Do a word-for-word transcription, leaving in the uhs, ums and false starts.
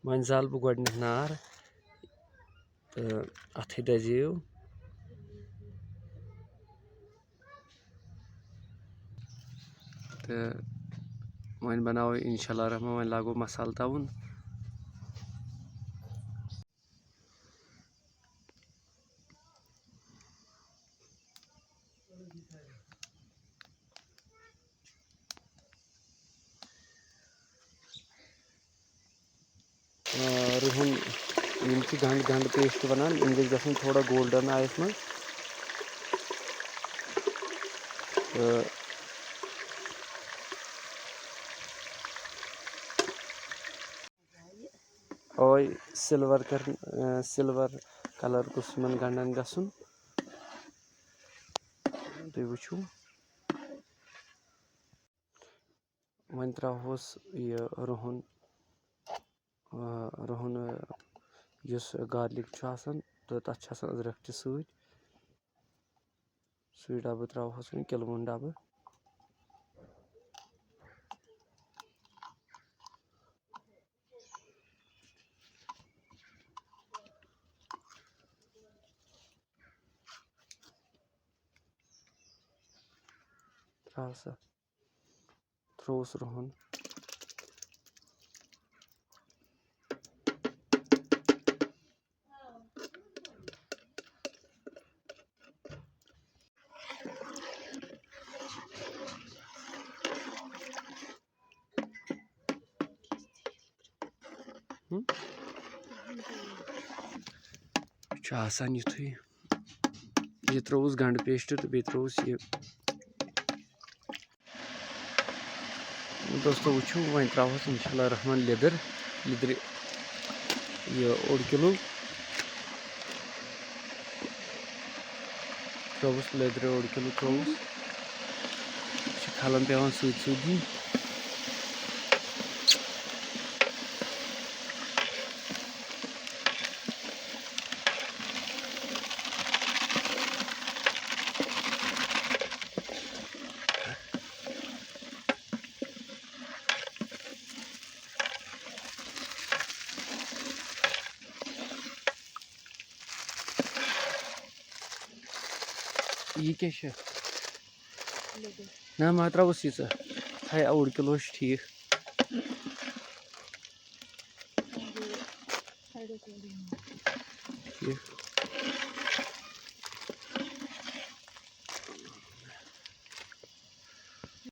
وۄنۍ زالہٕ بہٕ گۄڈٕنٮ۪تھ نار تہٕ اَتھٕے دَزیو۔ تہٕ وۄنۍ بَناوو اِنشاء اللہ الرحمٰن، وۄنۍ لاگو مصالہٕ تَوُن۔ آ، رُہن، یِم چھِ گنٛڈ، گنٛڈ پیسٹ وَنان، یِم گٔژھۍ گژھٕنۍ تھوڑا گولڈن آیَس منٛز۔ تہٕ اوے سِلور کَرن، آ، سِلور کَلر گوٚژھ یِمن گنٛڈن گژھُن۔ تُہۍ وٕچھِو۔ وۄنۍ ترٛاوہوس یہِ رُہُن، آ، رُہُن، آ، یُس گارلِک چھُ آسان تہٕ تَتھ چھِ آسان أدرَکھ تہِ سۭتۍ۔ سُے ڈَبہٕ ترٛاوہوس وۄنۍ، کِلوُن ڈَبہٕ۔ ترٛاو سا۔ ترٛووُس رُہُن۔ ہُم؟ چھُ آسان یُتھُے۔ یہِ ترٛووُس گنٛڈٕ پیسٹ تہٕ بیٚیہِ ترٛووُس یہِ۔ دوستو، وٕچھِو، وۄنۍ ترٛاوہوس اِنشاء اللہ الرحمٰن لیٚدٕر، لیٚدرِ یہِ اوٚڑ کِلوٗ۔ ترٛووُس لیٚدرِ اوٚڑ کِلوٗ ترٛووُس۔ یہِ چھِ کھلَن پٮ۪وان سۭتۍ سۭتۍ دِنۍ۔ یہِ کیٛاہ چھِ؟ لیٚدٕر۔ نہ، ما ترٛاوُس ییٖژاہ۔ تھایہِ اوٚڑ کِلوٗ چھُ ٹھیٖک۔ ٹھیٖک۔